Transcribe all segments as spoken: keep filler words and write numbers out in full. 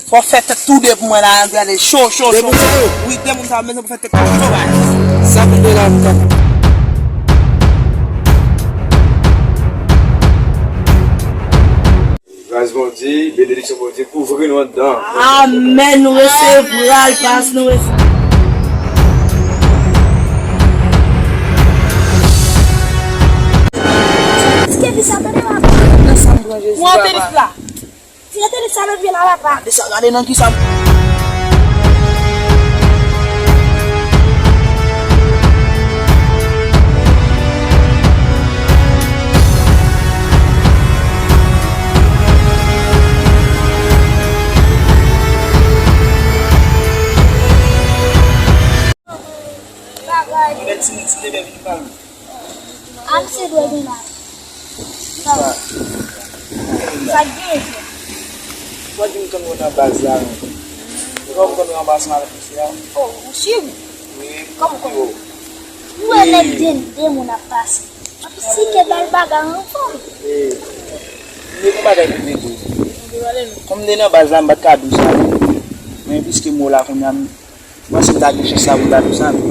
Fò fè tèt tou de pou mwen la, gade, cho, cho, cho. De moun sa yo? Wi, de moun sa yo, men fò fè tèt tou cho, baz. Sa pou de la, m ka. Gras Bondye, benediksyon Bondye kouvri nou anndan. Amèn, nou resevwa l, pas nou resevwa. Eske di sa tande la? Nan sa m pran Jezi, papa. Tire tele sa nan pye la, papa. Gade sa, gade nan ki sa. Bèl timoun, ti bebe vin pale. A, misye dwe gen la. Sa k genyen, frè? Mwen di m konn ou nan baz la, men. Ou konn ou anba ansanm avèk misye a? Oh, ou swiv? Wi. Kòman ou konnen? Ou wè nèg de, de moun ap pase. Anpi si ke bèl bagay anfòm. Wi. M te gen bagay pou m di w. Kòm m te nan baz la, m pa t ka di w sa, men. Men piske m wè w la kounye a, m Mwen se ta gen chans la pou ta di sa, men.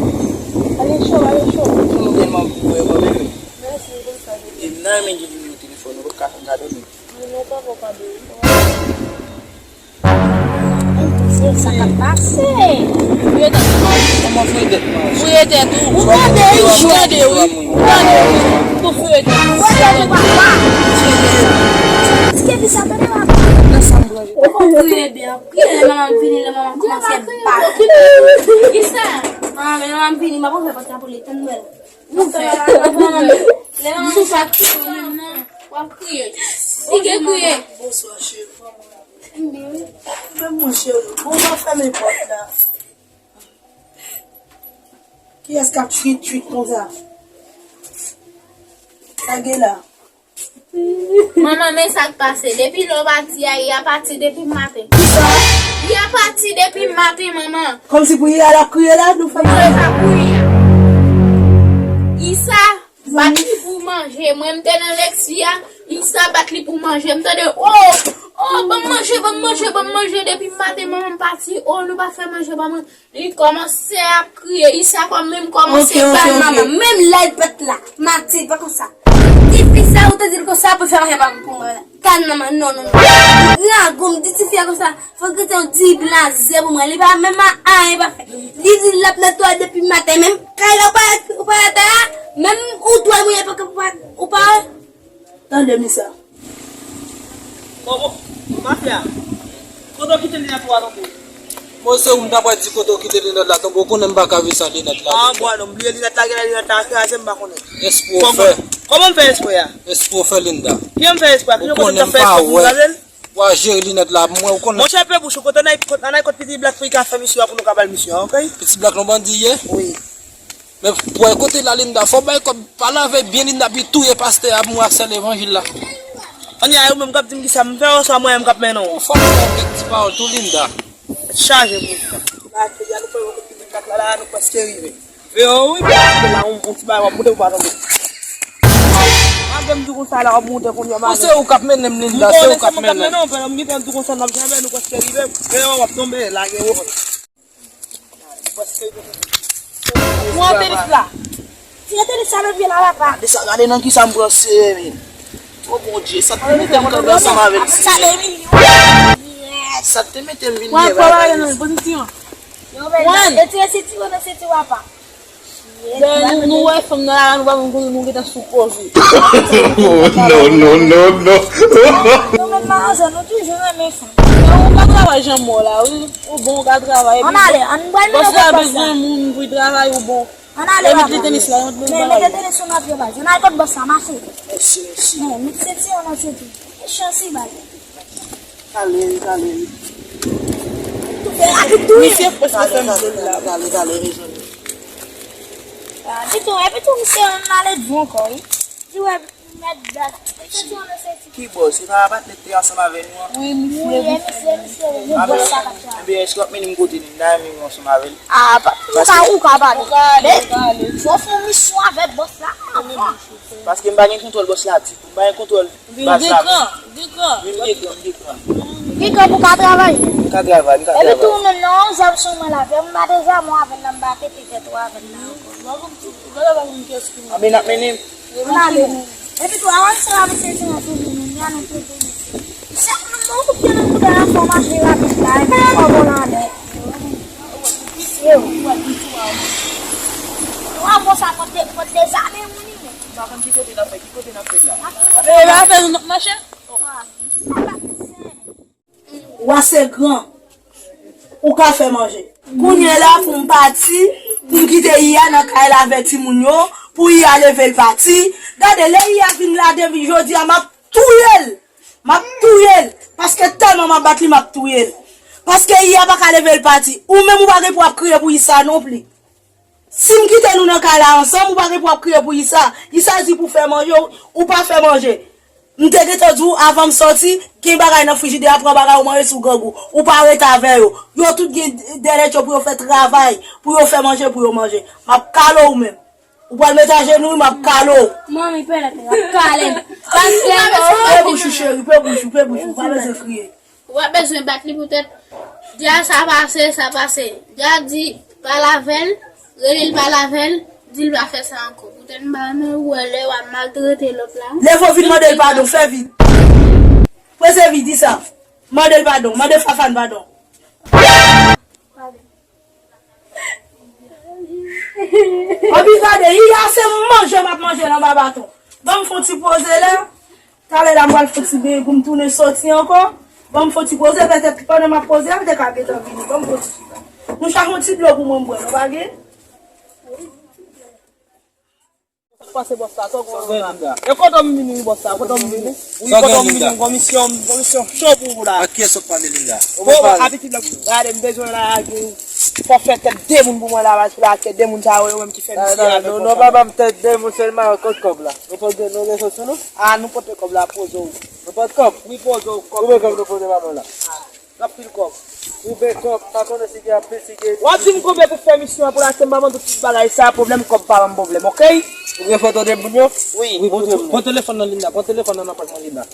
Ale cho, ale cho. Pou nou tèlman pou mwen, mwen menm. Mèsi, konsa. E m nan renmen gen nimewo telefòn ou, ou pa ka fè m kado, non. Nimewo pa fò kado, wi. Sa k ap pase? Fouye tèt ou. Kòman fouye tèt mwen? Fouye tèt ou. Ou tande, wi. Ou tande, wi. Ou tande, wi. Pou fouye tèt ou. Ou tande, papa. Eske di sa tande, papa? Nan sa m pran. Ou konn kriye byen. Lè manman m vini, lè manman m kòmanse bat. Kisa? Ah, lè manman m vini, m ap ouvè pòt la pou li, tann mwen. Lè manman m, lè manman m bat, w ap kriye. Li gen kriye. Bonswa, cheri. Men mon cheri, bon, w ap fèmen pòt la. Kiyès k ap chuit, chuit konsa? Sa gen la? Manman, men sa k pase. Depi lè w pati a, Iya pati depi maten. Kisa? Iya pati depi maten, manman. Kòmsi pou Iya la kriye la, nou fè. Mwen pa pou Iya. Isa bat li pou manje. Mwen, m te nan leksi a. Isa bat li pou manje. M tande, oh, oh, ban m manje, ban m manje, ban m manje. Depi maten, manman m pati. Oh, nou pa fè manje ban mwen. Li kòmanse ap kriye, Isa kò menm kòmanse bat manman. Menm lè l pèt la, Matilde pa konsa. Tifi sa ou te di l konsa pou fè manje pa pou mwen. Tan manman, non, non, non. Li gran gou m di tifi a konsa, fò l kite yon ti blaze pou mwen. Li pa menm anyen pa fè. Li di l ap netwaye depi maten, menm kay la ou pa, ou pa atè a, menm ou twal mouye pa, ou pa, ou pa. Tande mi sa. Bon, bon, mafya. Kote w kite linèt ou a tonbe? Mwen se ou m ta pral di kote w kite linèt la tonbe, ou konnen m pa ka viv san linèt la. Ah, bwa non, m bliye linèt la, genlè linèt la kraze, m pa konnen. Espre w fè. Kòman m fè espre a? Espre w fè, Linda. Kijan m fè espre a? Kijan kote m ta fè espre pou m kraze l? Ou konnen m pa wè. W a jere linèt la pou mwen, ou konnen. Monchè, pè bouch ou, kote nan, kote nan, kote Piti Blak fè ka fè misyon an pou nou ka ba l misyon an, oke? Piti Blak nou bandi ye? Wi. Men pou kote la, Linda, fò bay kòb, pale avè l byen, Linda, pi touye pastè a pou mwen ak sè levanjil la. Ann ya, ou menm k ap di m kisa m fè, oswa mwen menm k ap mennen w? Fò m fè yon kèk ti pawòl tou, Linda. Tèt chaje pou ou. La, se ya nou fè yon kote Piti Blak la, la, nou prèske rive. Ve yo, wi, la, yon, yon ti bagay, w ap moute pou pa tonbe. Ap gen m di konsa la, w ap moute kounye a. Ou se ou k ap mennen m, Linda, se ou k ap mennen m. Ou konnen se mwen k ap mennen w, pandan m gentan di konsa, n ap janbe, nou prèske rive. Ve yo, w ap tonbe, lage yo. Pran tenis la. Tire tenis sa nan pye la, papa. Gade sa, gade nan kisa m pran sere, men. O Bondye, sa k te mete m kanpe ansanm avè l, Senyè. Sa de milyon. Sa k te mete m vin nève avè l. Pran pozisyon. Yo, men, retire senti w nan senti w, papa. Dayè, nou, nou wè fanm nan la, nou pa menm konnen nou gentan sou koze. Non, non, non, non. Nou menm madanm, nou toujou renmen fanm. Ou ka travay jan mò la, wi. Ou bon, ou ka travay. Ann ale, ann pral mennen w kot bòs la. Bòs la bezwen moun pou l travay, ou bon. Ann ale, papa. Mete tenis la, mete bagay. Mete tenis sou nan pye, baz. Ann al kot bòs la, mache. Mèsi, mèsi. Men, met senti w nan senti. Ki chans li bay. Kale, kale. Misye prèske fè m jol la. Kale, kale, kale, mezanmi. Ah, ditou, epi tou, misye, ann ale dwon ankò, wi. Di wè, mèt dat. Ki bòs? Se pa patnè k te ansanm avè nou an? Wi, misye. Wi, e misye, misye, wi, bòs sa k ap travay. Ebyen, èske w ap mennen m kote li? M ta renmen m ansanm avè l. Ah, pa, ou ka, ou ka pale. Ou ka ale, ou ka ale. Fò w fè yon misyon avèk bòs la. Paske m pa gen kontwòl bòs la, ti. M pa gen kontwòl baz la. Gen kran, gen kran. Wi, m gen kran, m gen kran. Gen kran pou ka travay. Nan travay, m ka travay. Epi tou, ou menm nan, yon zam sou mwen la, fè m pa de zam ou avè l nan, m pa kite tèt ou avè l nan ankò. Anben, n ap mennen. Ann ale menm. Epi tou, avanse la, mesye, ti nan tou vini, ya nou tou vini. Chak moun mwen koupe nan kouda la, fò mache rapid la, epi fò volan anlè. Yo. Ou a konsa, pot de, pot de zam, moun li menm. M pa konn ki kote n ap fè, ki kote n ap fè la. E, ba fè nou mache. Wa se gran, ou ka fè manje. Kounye la pou m pati, pou m kite Iya nan kay la avè timoun yo, pou Iya leve l pati. Gade, lè Iya vin la depi jodi a, m ap touye l. M ap touye l. Paske tèlman m ap bat li, m ap touye l. Paske Iya pa ka leve l pati. Ou menm ou pa gen pou w ap kriye pou Isa non plis. Si m kite nou nan kay la ansanm, ou pa gen pou w ap kriye pou Isa. Isa di pou fè manje, ou, ou pa fè manje. M te gentan di w avan m sòti, gen bagay nan frijidè a, pran bagay ou manje si w grangou. Ou pa rete avè yo. Yo tout gen dèyè tèt yo pou yo fè travay, pou yo fè manje, pou yo manje. M ap kale w ou menm. Ou pral met ajenou, m ap kale w. Manmi, pè la, m ap kale l. Paske, pe bouch ou, cheri, pe bouch ou, pe bouch ou, pa bezwen kriye. Ou pa bezwen bat li poutèt. Di a sa pase, sa pase. Di a di, pale avè l, rele l, pale avè l, di l pa fè sa ankò. Poutèt m pa renmen wè lè w ap maltrete lòt la. Leve w vin mande l padon, fè vit. Prese vit, di sa. Mande l padon, mande Fafane padon. Anpi gade, Iya se manje m ap manje nan ba baton. Ban m fè yon ti poze la. Talè la m pral fè yon ti beny pou m tounen sòti ankò. Ban m fè yon ti poze, petèt pandan m ap poze a, m te ka gentan vini. Ban m fè yon ti chita. Nou chache yon ti dlo pou mwen m bwè, nou pa gen? Sa k pase bòs la, sa w gen la? E kote w vini wi bòs la, kote w vini? Wi, kote w vini? Komisyon, komisyon cho pou ou la. Ak kiyès w ap pale Linda? Bon, abitid la, gade, m bezwen la, fò fè tèt de moun pou mwen la, paske la, tèt de moun sa yo, yo menm ki fè misye avèk non, non, pa ban m tèt de moun sèlman, kote kòb la? Nou pote, nou gen sou nou? A, nou pote kòb la, poze w. Nou pote kòb? Wi, poze w, kòb. Konbyen kòb nou pote ba mwen la? Anpil kòb. Ou ben kòb, pa konnen si gen anpil, si gen. W ap di m konbyen pou fè misyon an pou l achte m, pa ban tout bagay sa, pwoblèm kòb pa ban m pwoblèm, oke? Ou gen foto de moun yo? Wi. Wi, pran telefòn nan Linda, pran telefòn nan nan pòch mwen Linda.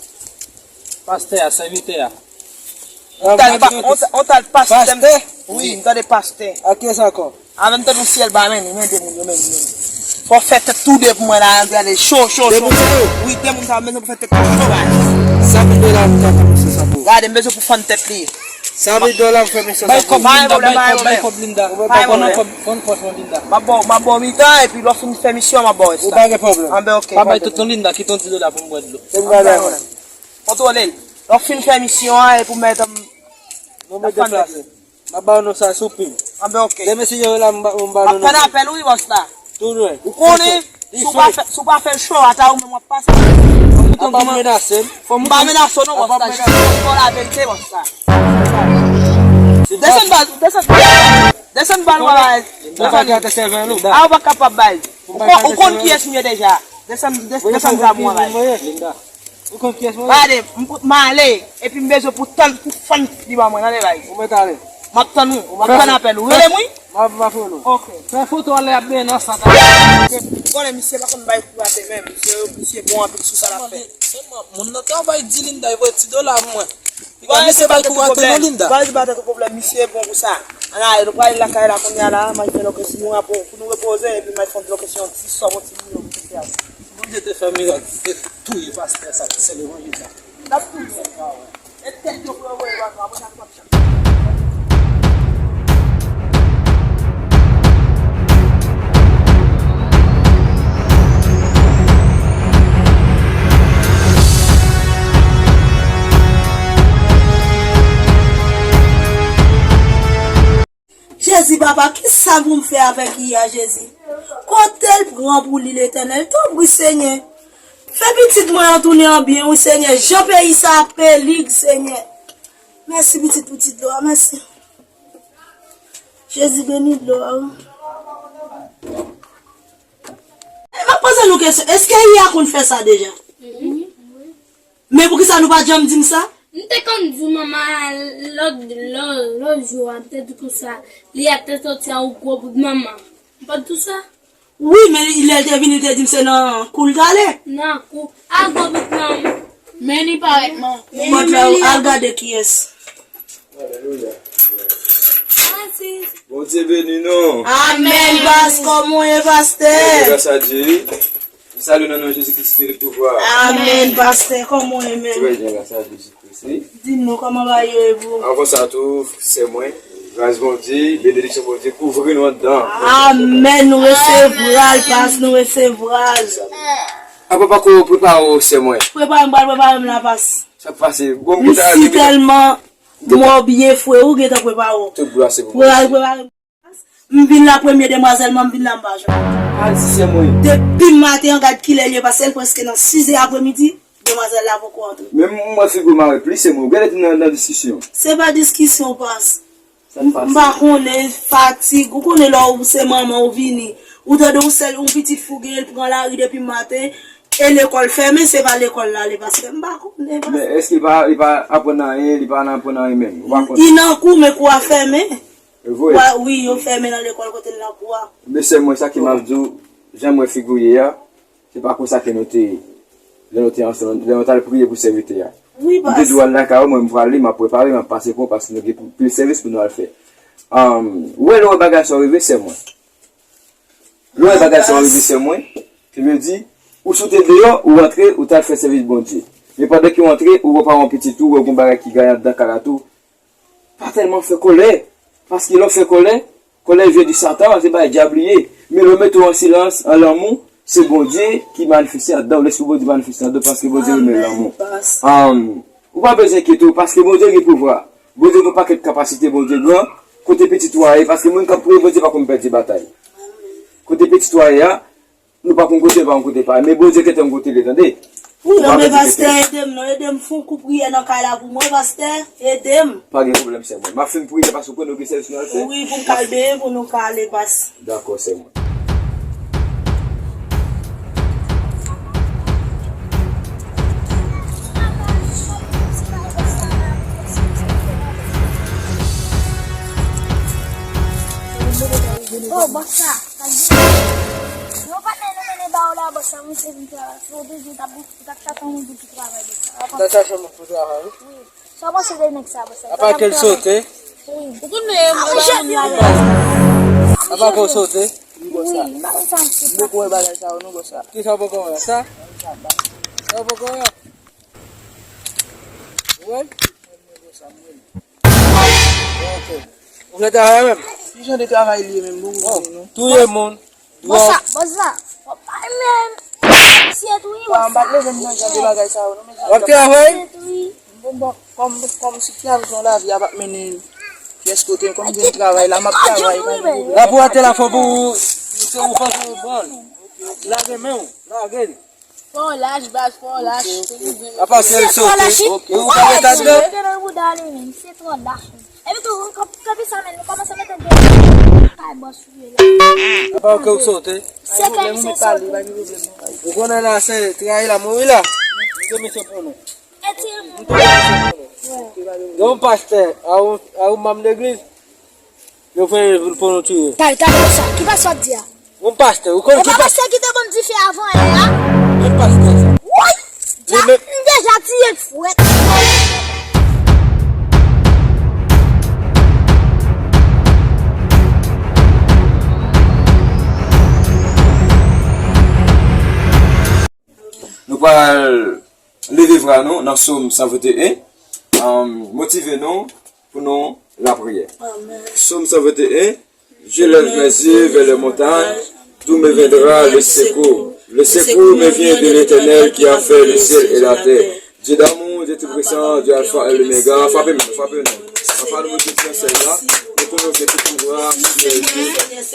Pastè a, sèvitè a. On tal pa, on tal pastè. Pastè? Wi, m tande pastè. Ak kiyès ankò? Avè m tande yon syèl ba men li, men de moun yo, men li, men li. Fò fè tèt tou de pou mwen la, gade, cho, cho, cho. De moun sa yo? Wi, de moun sa yo, men fò fè tèt tou cho, ba. San mil dola pou fè misye sa pou ou. Gade, m bezwen pou fann tèt li. San mil dola pou fè misye sa pou ou. Bay kòb Linda, bay kòb, bay kòb Linda. Pran nan kòb, pran nan pòch mwen Linda. M ap ba w, m ap ba w mitan, epi lè w fin fè misyon an, m ap ba w rès la. Ou pa gen pwoblèm. Anben, oke. Pa bay tout non Linda, kite yon ti dola pou m bwè dlo. Se m gade. Kontwole l. Lè w fin fè misyon an, epi w mèt, nou mèt deplase. M ap ba w non sa sou pim. Anben, oke. Demen si yo la, m ba, m ba nou non. M ap tann apèl ou, wi, bòs la. Tou dwèt. Ou konnen, si w pa fè, si w pa fè l cho, ata ou menm w ap pase. Apa m menase m? M pa menase w non, bòs la. Jis pou w di w laverite, bòs la. Desann bal, desann. Desann bal, wala. Ou pa ka te sèvi l ou. A, ou pa kapab bay. Ou konn kiyès m ye deja. Desann, desann zam ou an bay. Ou konn kiyès mwen ye? Gade, m, m ale, epi m bezwen pou tann, pou fann li ba mwen, tande bay. Ou mèt ale. M ap tann ou, m ap tann apèl ou. Rele m wi. M ap, m ap rele w. Oke. Fè foto a lè y ap benyen nan sant la. Ou konnen misye pa konn bay kou atè menm. Misye, misye bon anpil sou sa l ap fè. Sèlman, moun nan travay di Linda, li voye ti dola pou mwen. Li pa misye bay kou atè non Linda. Li pa di pa tèt ou pwoblèm, misye bon pou sa. Ann ale, nou prale lakay la kounye a la, m al fè lòt kesyon, nou pou nou repoze, epi m al fè yon lòt kesyon, ti sòm, yon ti milyon pou fè a. Bondye te fè mirak, te touye pastè sa ki sè levanjil la. N ap touye. E tèt yo pou yo voye ba nou, apre sa nou p ap janm. Jezi, papa, kisa pou m fè avèk Iya, Jezi? Kote l pran pou li, Letènèl? Tanpri, Senyè. Fè pitit mwen an tounen an byen, wi, Senyè. Jan peyi sa ap pelig, Senyè. Mèsi, pitit, pou ti dlo a, mèsi. Jezi, beni dlo a, wi. E, m ap poze nou kesyon. Èske Iya konn fè sa deja? Men poukisa nou pa t janm di m sa? M te konn di w manman lòt, lòt, lòt jou a, m te di w konsa, li a te soti a yon gwo bout manman. M pa t di w sa? Wi, men lè l te vini, li te di m se nan kou l t ale. Nan kou. A gwo bout manman. Men li parèt manman. Mòd la, al gade kiyès. Alelouya. Bondye beni nou. Amèn, pas, kòman w ye, pastè? Gras a Dye. M salye w nan non Jezi Kris ki gen tout pouvwa. Amèn, pastè, kòman w ye menm? Trè byen, gras a Jezi Kris. Wi. Di nou kòman bagay yo ye pou ou? Avan sa tou, sè mwen, gras Bondye, benediksyon Bondye kouvri nou anndan. Amèn, nou resevwa l, pas, nou resevwa l. Apa pako prepare w, sè mwen? Prepare m, pral prepare m la, pas. Sa k pase? Bon, m si tèlman mò byen fre, ou gentan prepare w. Tout glwa se pou Bondye. Prepare, prepare. M vin la premye demwazèl, man, m vin la, m pa jwenn. Al di sè mwen. Depi maten an, gad kilè l ye, paske l prèske nan sizè apremidi, demwazèl la poko antre. Men m wè figi w mare plis, sè mwen. Ou genlè te nan, nan diskisyon. Se pa diskisyon, pas. Sa k pase? M pa konnen, fatig. Ou konnen lè w se manman, ou vini. Ou tande yon sèl, yon pitit fi w genyen, l pran lari depi maten. E lekòl fèmen, se pa lekòl l ale, paske m pa konnen, pas. Men èske li pa, li pa aprann anyen, li pa nan aprann anyen menm? Ou pa konnen? Li nan kou, men kou a fèmen. E vre? Wi, yo fèmen nan lekòl kote l nan kou a. Men sè mwen, sa ki m ap di w, jan m wè figi w ye a, se pa konsa ke nou te ye. Lè nou te ansanm, lè nou t al priye pou sèvitè a. Wi, pas. M te di w al lakay ou, mwen m prale, m ap prepare, m ap pase pran w paske nou gen pil sèvis pou nou al fè. Ann, ou wè lè w wè bagay sa yo rive, sè mwen. Lè w wè bagay sa yo rive, sè mwen, ki vle di, ou sot deyò, ou rantre, ou t al fè sèvis Bondye. Men pandan ke w antre, ou repare yon pitit ou, ou wè gon bagay ki gaye anndan kay la tou, pa tèlman fè kòlè. Paske lè w fè kòlè, kòlè vyen di Satan, se bagay dyab li ye. Men lè w mete w an silans, an lanmou, se Bondye ki manifeste anndan w, Lespri Bondye manifeste anndan w, paske Bondye renmen lanmou. Ann, ou pa bezwen enkyete w, paske Bondye gen pouvwa. Bondye gen pakèt kapasite, Bondye gran. Kote pitit ou a ye, paske moun k ap priye Bondye pa konn pèdi batay. Kote pitit ou a ye a, nou pa konn kote l, pa konn kote l pa. Men Bondye gentan kote l ye, tande. Wi, non, men pastè, ede m non, ede m fè yon kou priyè nan kay la pou mwen, pastè, ede m. Pa gen pwoblèm, sè mwen. M ap fin priye paske w konnen w gen sèvis nou al fè. Wi, pou m ka al benyen, pou nou ka ale, pas. Dakò, sè mwen. Oh, bòs la. Yo pa mennen, mennen ba w la, bòs la, mwen se vin travay. Se w bezwen, w t ap, w t ap chache yon moun pou travay, bòs la. Ou t ap chache yon moun pou travay, wi? Wi. Sa w panse de nèg sa, bòs la? Apa ke l sote? Wi. Ou konnen, mwen pa konn li. Apa ke w sote? Wi, bòs la. Wi, m pa konn sa m sote. M poko wè bagay sa yo, non, bòs la. Kisa w poko wè? Sa? Sa w poko wè? Ou wè? Ok. Ou fè travay menm? Ki jan de travay li ye menm, bon, oh, non? Touye moun. Bòs la, bòs la. Ay, men. Misye tou, wi, bòs la. M pa t leve m nan jan de bagay sa yo, non, men. W ap travay? Misye tou, wi. Bon, bon, kòm, kòm sitiyasyon lavi a p ap mennen pyès kote, kòm m vin travay la, m ap travay, pa gen pwoblèm. La pou atè la fò pou ou, se ou fò pou ou pran l. Lage men w, lage l. Fò w lach, baz, fò w lach. Apa ke l sote? E ou pa ret anndan? Se twò lach, men. Epi tou, kanpe sa, men, nou kòmanse mete de kay bòs sou yo la. Apa ke w sote? Se ke misye sote. Ou konnen la, se trayi la, mouri la. Misye, misye pou nou. Eti. Gen yon pastè, a yon, a yon manm legliz. Yo fè pou nou tiye. Tay, tay, sa. Ki pastè w ap di a? Yon pastè, ou konn ki pastè? E pa pastè ki te ban m dife avan yè a? Menm pastè sa. Woy! Djab, m deja tiye l frèt. Nou pral leve vwa nou nan Sòm san venteyen, um, motive nou pou nou lapriyè. Amèn. Sòm san venteyen, Je lève mes yeux vers les montagnes, d'où me viendra le secours? Le secours me vient de l'Éternel qui a fait le ciel et la terre. Dieu d'amour, Dieu tout-puissant, Dieu alpha et l'oméga. Frape men, frape men. Papa nou ki nan syèl la, nou konnen w gen tout pouvwa, Seyè Dye.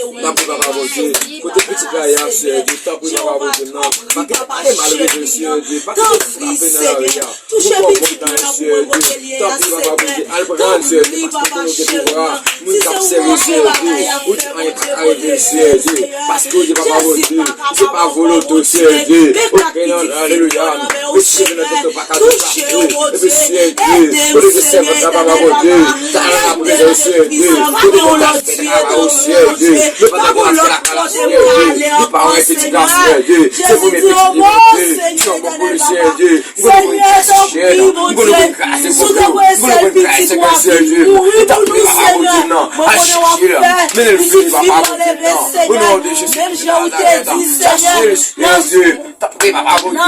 N ap di Papa Bondye, kote pitit la ye a, Seyè Dye, tanpri Papa Bondye m nan, pa kite mal rive l, Seyè Dye, pa kite l frape nan lari a. Touche pitit mwen nan pou mwen kote l ye a, Senyè. Tanpri Papa Bondye, al pran l, Seyè Dye, paske w konnen w gen pouvwa. Moun k ap sèvi w, Seyè Dye, ou di anyen pa ka rive l, Seyè Dye, paske w di Papa Bondye, se pa volonte w, Seyè Dye. Oke, non, alelouya. Mesye, nan tèt ou pa ka deplase. Epi, Seyè Dye, kote ke sèvant la, Papa Bondye, ta nan la prezans, Seyè Dye, kote ke ta fè travay ou, Seyè Dye. Li pa t ap rete lakay la, Senyè Dye. Li pa wè pitit la, Senyè Dye. Se premye pitit li, Bondye. Li se yon bon polisye, Senyè Dye. M konnen pou l kraze kòb yo. M konnen pou l kraze kòb yo. M konnen pou l kraze kòb yo, Senyè Dye. Li t ap papa Bondye m nan. Al chache l. Mennen l vini, papa Bondye m nan. O non de Jezi Kris de Nazarèt. Chache l, Senyè Dye. Tanpri, papa Bondye,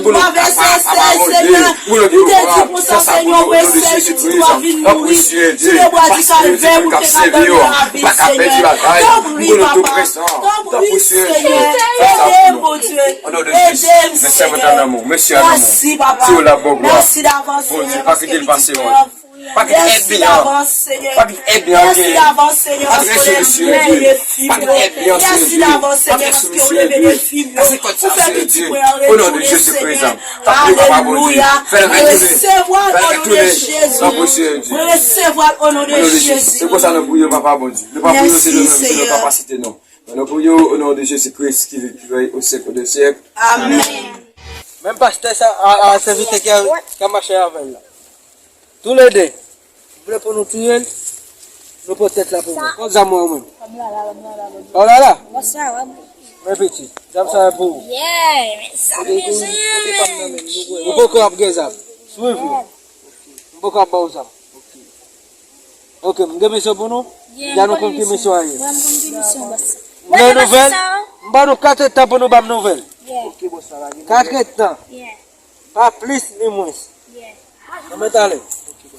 pou nou papa, papa Bondye, pou nou te vwa, san sa pou nou, o non de Jezi Kris, tanpri, Senyè Dye, paske se mwen k ap sèvi yo, m pa ka pèdi batay, m konnen w tou prezan, tanpri, Senyè Dye, fè sa pou nou, o non de Jezi, men sèvant la nan men w, mesye a nan men w, si w la bon glwa, Bondye, pa kite l pase mwen. Pa gen ènmi an. Pa gen ènmi an genyen. Pa gen ènmi an, Senyè Dye. Pa gen ènmi an, Senyè Dye. Kase kòd sa, Senyè Dye. O non de Jezi Kris. Tanpri, papa Bondye. Fè l retounen. Fè l retounen. Tanpri, Senyè Dye. O non de Jezi. Se konsa nou priye, papa Bondye. Nou pa priye se nou menm, se nou pa pa site non. Men nou priye o non de Jezi Kris ki viv, ki rèy o syèk de syèk. Amèn. Menm pastè sa, a, a sèvitè ki a, ki a mache avè l la. Toulede, ou vle pou nou touye l? Nou pot tèt la pou mwen. Kot zam mwen ou menm? Kòm la la, kòm la la, kòm la. Kòm la la? Bòs la, wè. Men pitit, zam sa e pou ou. Yeah, men sa, men jan. Ou poko ap gen zam. Swiv mwen. M poko ap ba w zam. Ok, m gen misyon pou nou. Yeah, m konn misyon. Deja nou konn ki misyon an ye. Wè, m konn ki misyon, bòs. M gen nouvèl. M ba nou kat èdtan pou nou ban m nouvèl. Yeah. Kat èdtan. Yeah. Pa plis ni mwens. Yeah. Ann mèt ale.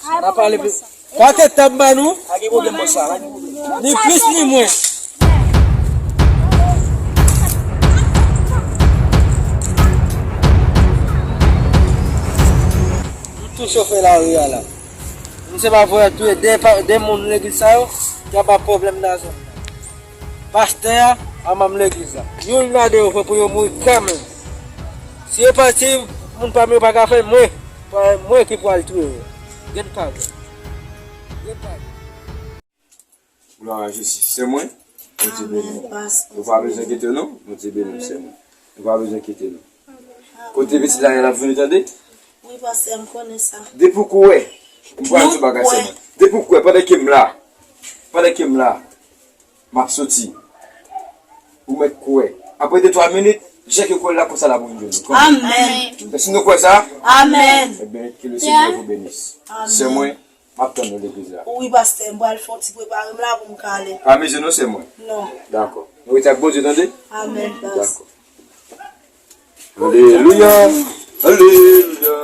N a pale plis. Kat èdtan m ba nou. Pa gen pwoblèm, bòs la. Ni plis ni mwens. M tou chofe lari a la. M se pa voye touye de, pa- de moun legliz sa yo ki ap ba pwoblèm nan zòn nan. Pastè a, a manm legliz la. Youn nan de yo fè pou yo mouri kanmenm. Si yo pa, si moun pa m yo pa ka fè, mwen, pa mwen ki pral touye yo. Gen pa gen. Gen pa gen. Glwa a Jezi. Se mwen. Bondye beni w. Amèn, pastè. Ou pa bezwen kite w non. Bondye beni w, se mwen. Ou pa bezwen kite nou. Kote pitit la ye l ap vini, tande? Wi, pastè, m konnen sa. Depi w kwè, m pral di w bagay sèlman. Depi w kwè, pandan ke m la, pandan ke m la, m ap soti. Ou mèt kwè. Apre de twa minit, jan ke w kwè l la, konsa l ap vin jwenn ou. Amèn. Èske nou kwè sa? Amèn. Ebyen, que le Seigneur vous bénisse. Amèn. Se mwen. M ap tann nou legliz la. Wi, pastè, m pral fè yon ti prepare m la pou m ka ale. Pa mizye non, se mwen. Non. Dakò. Nou rete ak Bondye, tande? Amèn, pastè. Dakò. Alelouya. Alelouya.